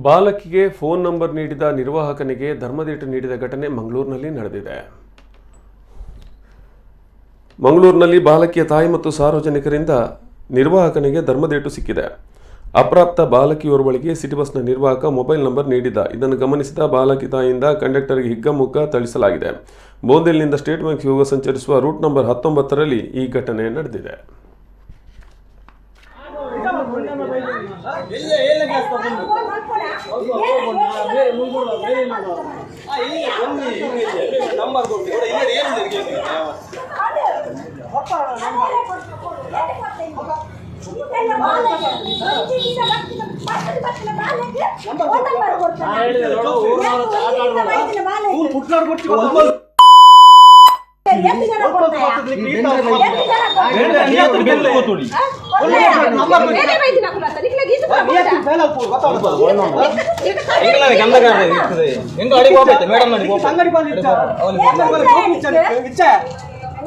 ಬಾಲಕಿಗೆ phone number ನೀಡಿದ ನಿರ್ವಾಹಕನಿಗೆ ಧರ್ಮದೇಟು ನೀಡಿದ ಘಟನೆ ಮಂಗಳೂರಿನಲ್ಲಿ ನಡೆದಿದೆ. ಮಂಗಳೂರಿನಲ್ಲಿ ಬಾಲಕಿಯ ತಾಯಿ ಮತ್ತು ಸಾರ್ವಜನಿಕರಿಂದ ನಿರ್ವಾಹಕನಿಗೆ ಧರ್ಮದೇಟು ಸಿಕ್ಕಿದೆ. ಅಪ್ರಾಪ್ತ ಬಾಲಕಿಯೋರ್ವಳಿಗೆ ಸಿಟಿ ಬಸ್ನ ನಿರ್ವಾಹಕ ಮೊಬೈಲ್ ನಂಬರ್ ನೀಡಿದ್ದ. ಇದನ್ನು ಗಮನಿಸಿದ ಬಾಲಕಿ ತಾಯಿಯಿಂದ ಕಂಡಕ್ಟರ್ಗೆ ಹಿಗ್ಗಾಮುಗ್ಗಾ ಥಳಿಸಲಾಗಿದೆ. ಬೋಂದೆಲ್ನಿಂದ ಸ್ಟೇಟ್ ಬ್ಯಾಂಕ್ ಹೋಗ ಸಂಚರಿಸುವ ರೂಟ್ ನಂಬರ್ 19ರಲ್ಲಿ ಈ ಘಟನೆ ನಡೆದಿದೆ. ನಂಬರ್ ಕೊಟ್ಟು ಇಲ್ಲ ಏನು.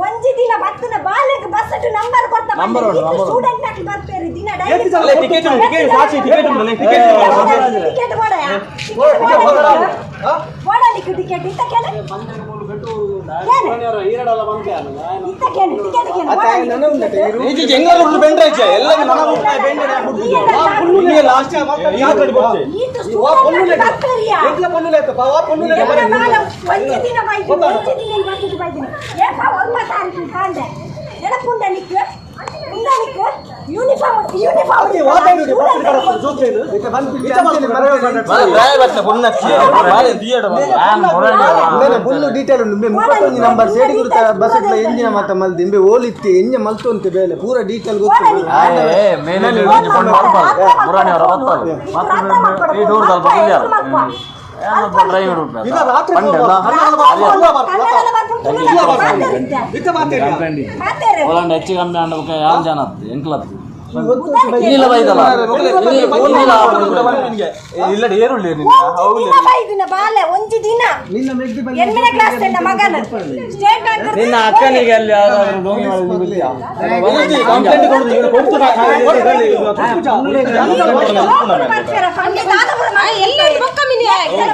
ಒಂಜಿ ದಿನ ಬತ್ತಿನ ಬಾಲೆಗ್ ಬಸ್ ನಂಬರ್ ಕೊಡ್ತಾ ಸ್ಟೂಡೆಂಟ್ ಆಗಿ ಬರ್ಪೇರಿ ದಿನ ಡೈಲಿ. ಟಿಕೆಟ್ ಟಿಕೆಟ್ ಸಾಕ್ಷಿ ಟಿಕೆಟ್ ಟಿಕೆಟ್. ಟಿಕೆಟ್ ಕೊಡಯ ಕೊಡಲಿಕ್ಕೆ ಟಿಕೆಟ್ ಇತ್ತ ಕೇಳ ಇತ್ತ ಕೇಳಿ ಟಿಕೆಟ್ ಕೇಳಿ. ಹೆಂಗಾದ್ರು ಬೆಂಡ್ರೆ ಎಲ್ಲ ಲಾಸ್ಟ್. ಈತ ಸ್ಟೂಡೆಂಟ್ ಬರ್ಪೇರಿಯಾ. ಒಂಜಿ ದಿನ ಬೈದು, ಒಂಜಿ ದಿನ ಬರ್ತಿದ್ದು ಬೈದಿನಿ. ಏಪ ಒಲ್ಪ ತಾರೀಕು ಕಾಂಡೆ ಎಡಪುಂಡ ನಿಕ್ ಉಂಡ ನಿಕ್ ಯೂನಿಫಾರ್ಮ್ ಯೂನಿಫಾರ್ಮ್. ಫುಲ್ ಡೀಟೇಲ್ ಉಂಟು. ಇಂಬೆ 31 ನಂಬರ್ ಸೇಡಿ ಗುರುತ ಬಸ್ ಎಂಜಿನ ಮಾತ ಮಲ್ದಿ ಇಂಬೆ ಓಲಿತ್ತಿ ಎಂಜ ಮಲ್ತೊಂತೆ ಬೇಲೆ ಪೂರ ಡೀಟೇಲ್ ಗೊತ್ತು. ಮೇಲೆ ಒಂಜಿ ಪೊಣ್ಣು ಬರ್ಪಾಲ್ ಮುರಾಣಿ ಅವರ ಬರ್ಪಾಲ್ ಈ ದೂರದಲ್ಲಿ ಬಂದಿಲ್ಲ ಡ್ರೈವರ್ ಪಂಡೆ ಹೆಚ್ಚು ಕಮ್ಮಿ ಅಂಡ ಬೊಕ ಯಾನ್ ಜನ ಅತ್ತು ಎಂಕ್ಲತ್ತು ಇಲ್ಲ ಬೈದಲ್ಲ ಇಲ್ಲ. ಇಲ್ಲ ಏರುಳ್ಳಿ. ಬೈದಿನ ಬಾಲೆ ಒಂಜಿ ದಿನ ನಿನ್ನ ಮೆಗ್ದಿ ಬಂದು ಎಣ್ಣೆ ಕ್ಲಾಸ್ ಮಗನ ಸ್ಟೇಟ್ ಬ್ಯಾಂಕ್. ನಿನ್ನ ಅಕ್ಕನಿಗೆ ಅಲ್ಲಿ ಯಾರಾದ್ರೂ ಡೋಂಗಿ ಮಾಡಿದ್ದು ಗೊತ್ತಾ? ಕಂಪ್ಲೇಂಟ್ ಕೊಡುದು. ಎಲ್ಲ.